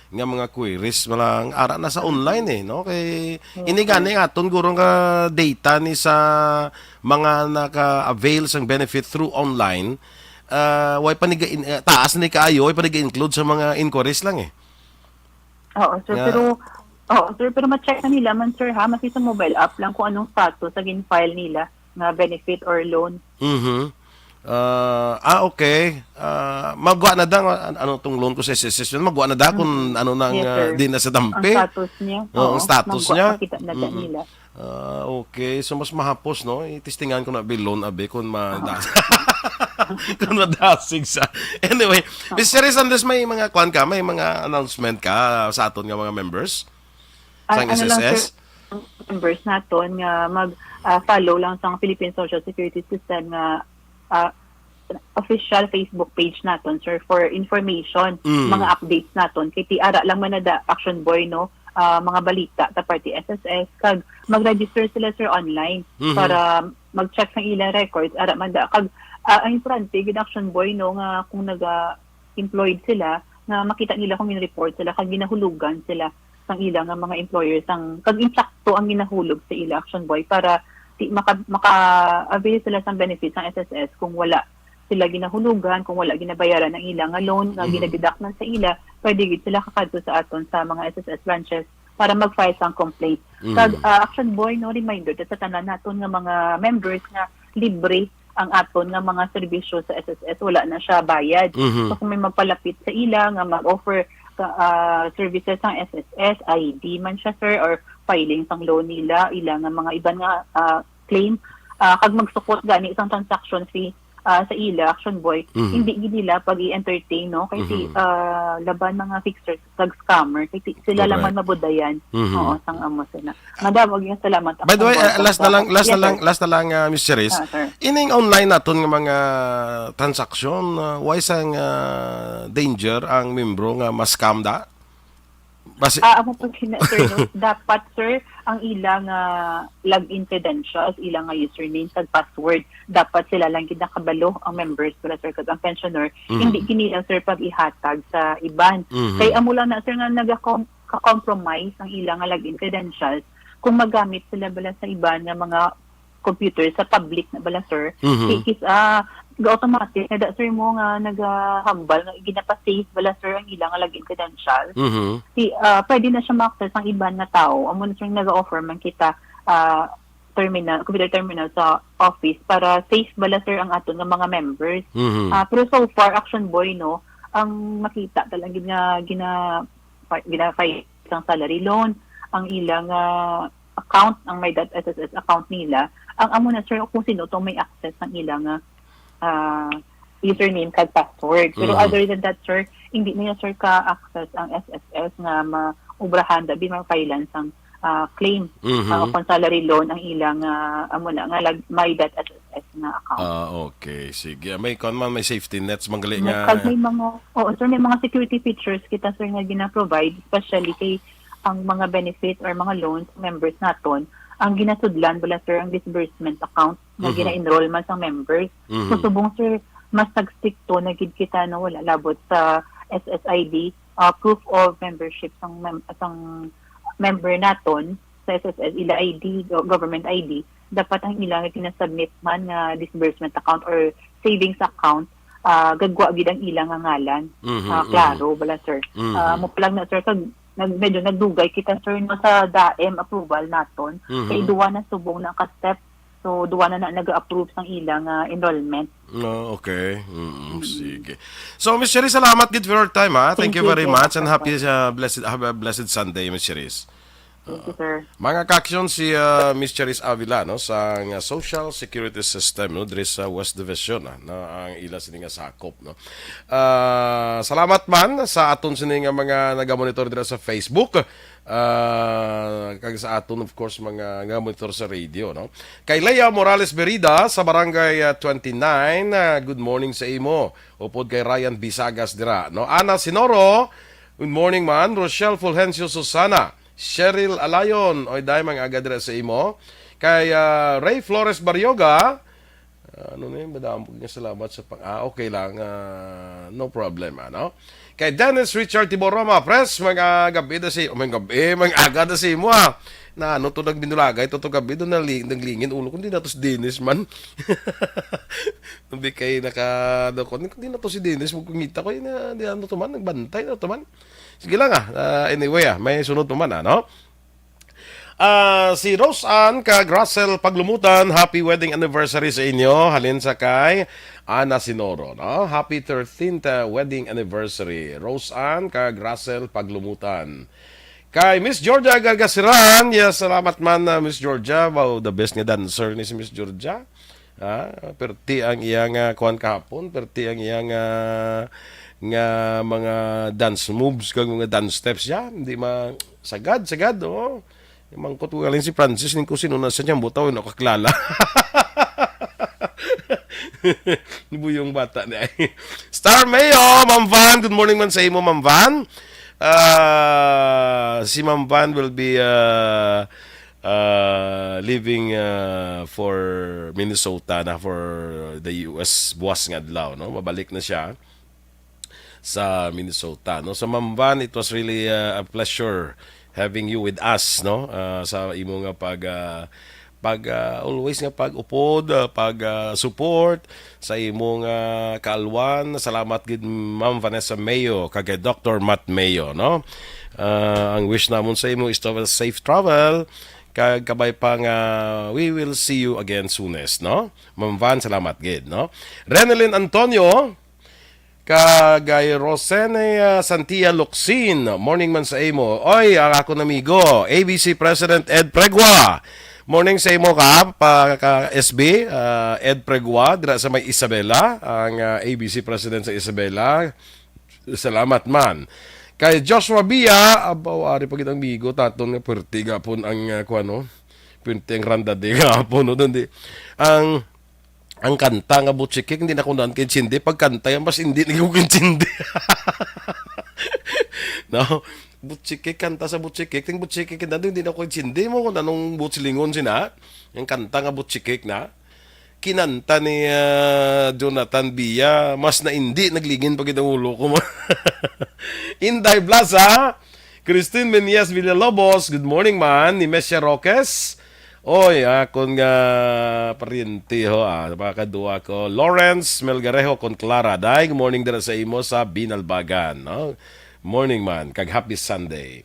nga mga queries man lang, ara na sa online, eh, no? Kay Yes, ini gani sir. aton guro nga data ni sa mga naka-avail sang benefit through online, ah, way pa ni ga-, in-, ah, taas ni kaayo, way pa ni ga-include sa mga inquiries lang, eh. Oo, sir, Nga pero, oo, sir, pero ma-check na nila man, sir, ha? Masi sa mobile app lang kung anong status sa gin-file nila nga benefit or loan. Mhm. Ah, ah, okay. Ah, magwa na da, an-, ano tong loan ko sa S S S yun? Magwa na da kung Mm. ano nang, Yes, ah, sir. di na sa dampi? Ang status niya. Oo, ang Oo, status magwa, niya. makita na da Mhm. nila. Ah, okay. So, mas mahapos, no? Itistingan ko na bi loan, abi, kung ma-, Oo. Kung madasig sa. Anyway, Miss Cherry Sanders, may mga kwan ka, may mga announcement ka sa aton nga mga members? Ang sang ano lang, S S S? Sir, ang members naton nga mag, ah, follow lang sa Philippine Social Security System nga, ah, official Facebook page naton, sir, for information, Mm. mga updates naton. Kay ti ara lang man na da, Action Boy, no, ah, mga balita ta parte S S S, kag mag-register sila, sir, online Mhm. para mag-check sa ilang records, ara man da. Kag, ah, ang importante, gid, Action Boy, no, nga kung naga-employed sila, nga makita nila kung gin-report sila, kag ginahulugan sila sang ila nga mga employer, sang, kag insakto ang ginahulog sa ila, Action Boy, para ti-, maka-, maka-avail sila sang benefits sang S S S kung wala sila ginahulugan, kung wala ginabayaran ang ila nga loan nga Mhm. ginadeduct man sa ila, pwede gid sila kakadto sa aton sa mga S S S branches para mag-file sang complaint. Mhm. Kag, ah, Action Boy, no, reminder ta sa tanan naton nga mga members nga libre ang aton nga mga serbisyo sa S S S, wala na siya bayad. Mhm. So, kung may magpalapit sa ila nga mag-offer ka, ah, services sang S S S, I D man siya, sir, or filing sang loan nila, ila nga mga iban nga, ah, claim, ah, kag magsukot gani sang transaction fee, ah, sa ila, Action Boy, Mhm. hindi gid nila pag-i-entertain, no? Kay si, Mhm. ah, laban mga fixers kag scammer, kay si-, sila lang Correct. man mabudayan. Mhm. Oo, sang amo sila. Madam, og yung salamat. By the way, Action Boy, uh, last na lang, last na Yes, lang, sir. last na lang, uh, Miss Cherise. Ah, sir. Ining online naton nga mga transaksyon, uh, why sang, uh, danger ang membro nga ma-scam da? Basi- Ah, amo po sina, sir, no? Dapat, sir, ang ila nga login credentials, ila nga username kag password, dapat sila lang gid nakabalo, ang members, wala, sir, kag ang pensioner, Mhm. hindi gid nila, sir, pag-ihatag sa iban. Mhm. Kay amo lang na, sir, nga naga-com-, ka-compromise ang ila nga login credentials kung magamit sila bala sa iban nga mga computer sa public na bala, sir. Mhm. Kay kis-, ah, ga-automatic na da, sir, mo nga nagahambal nga ginapa-save bala, sir, ang ila nga login credentials. Mhm. Si, ah, pwede na siya ma-access ang iban nga tao. Amo na, sir, naga-offer man kita, ah, terminal, computer terminal sa office para safe bala, sir, ang aton nga mga members. Mhm. Ah, pero so far, Action Boy, no, ang makita talaga nga gina-, gina-file sang salary loan, ang ilang, ah, account, ang My dot S S S account nila, ang amo na, sir, kung sino to may access sang ilang, ah, ah, username kag password. Pero Mhm. other than that, sir, hindi na, sir, ka-access ang S S S nga maobrahan, dabi ma-file-an sang, ah, claim, Mhm. ah, o kung salary loan ang ilang, ah, amo na, nga lag-, My dot S S S nga account. Ah, okay. Sige. May kon man, may safety nets, manggali May, nga. Kag may mga, oo, sir, may mga security features kita, sir, nga gina-provide, especially kay ang mga benefit or mga loans sa members naton, ang ginasudlan bala, sir, ang disbursement account nga Mhm. gina-enroll man sa members. Mhm. So, subong, sir, mas nagstrikto na gid kita, no, wala labot sa S S I D, ah, proof of membership sang mem-, sang member naton sa S S S, ila I D, go-, government I D, dapat ang ila nga ginasubmit man nga disbursement account or savings account, ah, gagwa gid ang ila nga ngalan. Mhm, Ah, mhm. klaro bala, sir. Mhm. Ah, mo pa lang na, sir, kag nag-, medyo nagdugay kita, sir, no, sa DAEM approval naton. Mhm. Kay duwa na subong na ka step. So, duwa na na nag-approve sang ila nga enrollment. Ah, okay. Mm, Mm. sige. So, Miss Cherise, salamat gid for your time, ha. Thank Thank you you, very sir. much and happy, uh, blessed, have a blessed Sunday, Miss Cherise. Thank you, sir. Mga ka-aksyon, si, uh, Miss Cherise Avila, no, sa nga Social Security System, no, diri sa West Division, ah, na ang ila sini nga sakop, no. Ah, salamat man sa aton sini nga mga nagamonitor dira sa Facebook, ah, kag sa aton, of course, mga nagamonitor sa radio, no. Kay Lea Morales Berida sa Barangay, ah, twenty-nine, ah, good morning sa imo. Upod kay Ryan Bisagas dira, no. Ana Sinoro, good morning man. Rochelle Fulgencio Susana, Cheryl Alayon, oy, day, mga aga dira sa imo. Kay, ah, Ray Flores Barrioga, ah, ano na yun? Madami po nga salamat sa pang-, ah, okay lang. Ah, no problem, ano? Kay Dennis Richard Tibor Roma, Pres, mga gabi na si, oh, mga gabi, mga aga na si mo, ah. Na ano to, nagbinulagay to, to gabi, doon nali-, naglingin ulo ko, hindi na to si Dennis man. Hindi kay naka, ano ko, hindi na to si Dennis, magkungita ko, yun na, di ano to man, nagbantay na to man. Sige lang, ah. Ah, anyway, ah, may sunod pa man, ano? Ah, si Rose Ann kag Russell Paglumutan, happy wedding anniversary sa inyo. Halin sa kay Ana Sinoro, no? Happy thirteenth, uh, wedding anniversary, Rose Ann kag Russell Paglumutan. Kay Miss Georgia Gargasiran, yes, salamat man, uh, Miss Georgia. Wow, the best nga dancer ni si Miss Georgia. Ha? Perti ang iya nga kuwan kahapon, perti ang iya nga, nga mga dance moves kag mga dance steps siya. Hindi ma-, sagad, sagad, oh. Mangkot ko galing si Francis, ning kusino na sa niyang butaw, wala ko kakilala. Buyong bata na eh. Star Mayo, Ma'am Van. Good morning man sa imo, Ma'am Van. Ah, si Ma'am Van will be, ah, ah, leaving, ah, for Minnesota na for the U S buwas nga adlaw, no? Mabalik na siya sa Minnesota, no? So, Ma'am Van, it was really, ah, a pleasure having you with us, no? Ah, sa imo nga pag, ah, pag, ah, always nga pag-upod, ah, pag, ah, support sa imo nga kaalwan. Salamat gid, Ma'am Vanessa Mayo, kag kay Doctor Matt Mayo, no? Ah, ang wish namon sa imo is to have a safe travel, kag kabay pa nga we will see you again soonest, no? Ma'am Van, salamat gid, no? Renelyn Antonio, kag kay Rosene, ah, Santia Locsin, morning man sa imo. Oy, ang akon amigo, A B C President Ed Pregua. Morning sa imo ka, pa, ka S B, ah, Ed Pregua, dira sa may Isabela, ang, ah, A B C President sa Isabela. Salamat man. Kay Joshua Bia, abaw, ari pa gid ang migo, taton nga puwerte gapon ang, ah, kuwan, no? Puwerte ang randade gapon, no? Doon di, ang, ang kanta nga Butchikik, hindi na ko naan kaintindi. Pag kanta yan, mas hindi na ko kaintindi. No? Butchikik, kanta sa Butchikik. Ting Butchikik, hindi na ko kaintindi mo kung anong butsilingon sina. Ang kanta nga Butchikik na. Kinanta ni, ah, Jonathan Bia, mas na hindi, naglingin pa gid ang ulo ko. Inday Plaza, Christine Meneas Villalobos, good morning man, ni Mesha Roques. Oy, akon nga pariente ho, ah, mga kaduwa ko. Lawrence Melgarejo con Clara, day, good morning dira sa imo sa Binalbagan, no? Morning man, kag happy Sunday.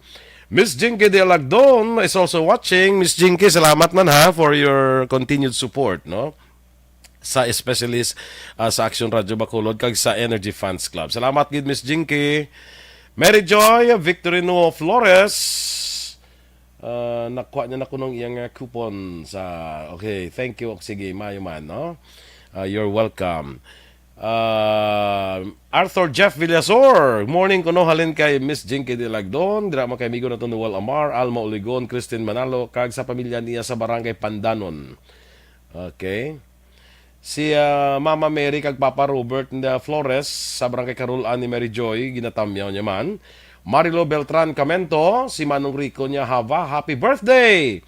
Miss Jinky de Alagdon is also watching. Miss Jinky, salamat man ha for your continued support, no? Sa especially s-, ah, sa Action Radio Bacolod kag sa Energy Fans Club. Salamat gid, Miss Jinky. Mary Joy Victorino Flores. Ah, nakuha niya na kuno ang iyang, ah, coupon sa, okay, thank you. Sige, mayo man, no? Ah, you're welcome. Ah, Arthur Jeff Villasor, morning kuno halin kay Miss Jinky Dilagdon, dira man kay amigo naton Noel Amar, Alma Oligon, Christine Manalo, kag sa pamilya niya sa Barangay Pandanon. Okay. Si, ah, Mama Mary kag Papa Robert nga Flores sa Barangay Carol-an ni Mary Joy, ginatamyaw niya man. Marilo Beltran Camento, si Manong Rico niya Hava, happy birthday!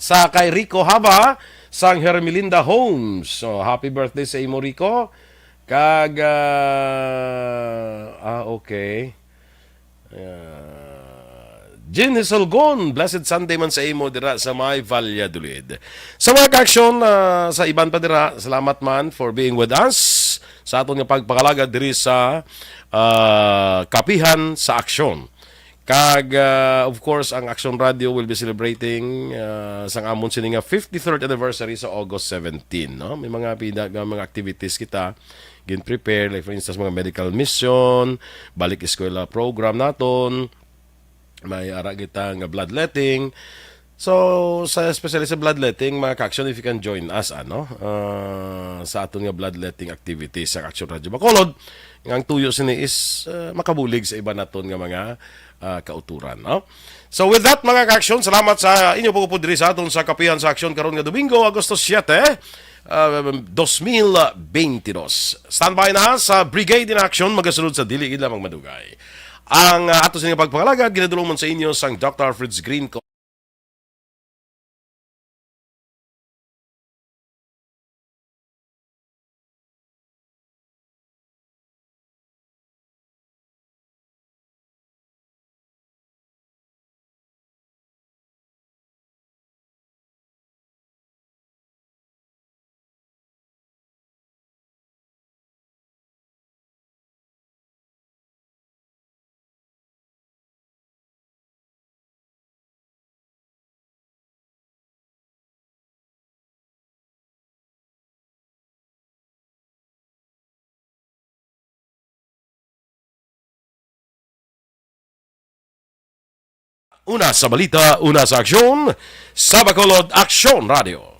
Sa kay Rico Hava, sang Hermelinda Homes. So, happy birthday sa imo, Rico. Kag, ah, ah, okay. Ah, Jean Hisolgon, blessed Sunday man sa imo dira sa may Valladolid. Sa mga ka-aksyon, ah, sa iban pa dira, salamat man for being with us sa aton nga pagpangalagad diri sa, ah, Kapihan sa Aksyon. Kag, ah, of course, ang Aksyon Radio will be celebrating, ah, sang amon sini nga fifty-third anniversary sa August seventeen, no? May mga pida-, mga activities kita gin-prepare, like for instance, mga medical mission, balik eskwela program naton, may ara kita nga bloodletting. So, sa, especially sa bloodletting, mga ka-aksyon, if you can join us, ano, ah, sa aton nga bloodletting activity sa Aksyon Radio Bacolod, nga ang tuyo sini is, ah, makabulig sa iban naton nga mga, ah, kauturan, no? So, with that, mga ka-aksyon, salamat sa inyo pag-upod diri sa aton sa Kapihan sa Aksyon karon nga Domingo, Agosto siete, ah, dos mil beintidos. Standby na sa Brigade in Action, magasunod sa dili gid lamang madugay. Ang, ah, ato sa inyong pagpangalagad, ginadulong man sa inyo sang Doctor Alfred's Green Co- Una sa balita, una sa aksyon, sa Bacolod Aksyon Radio.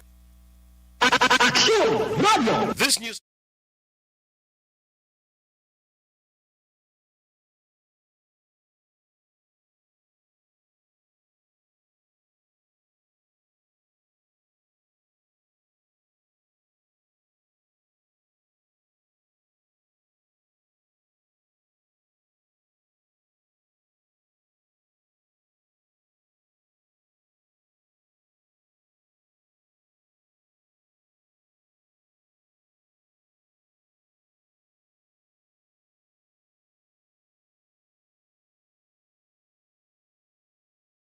Radyo. This news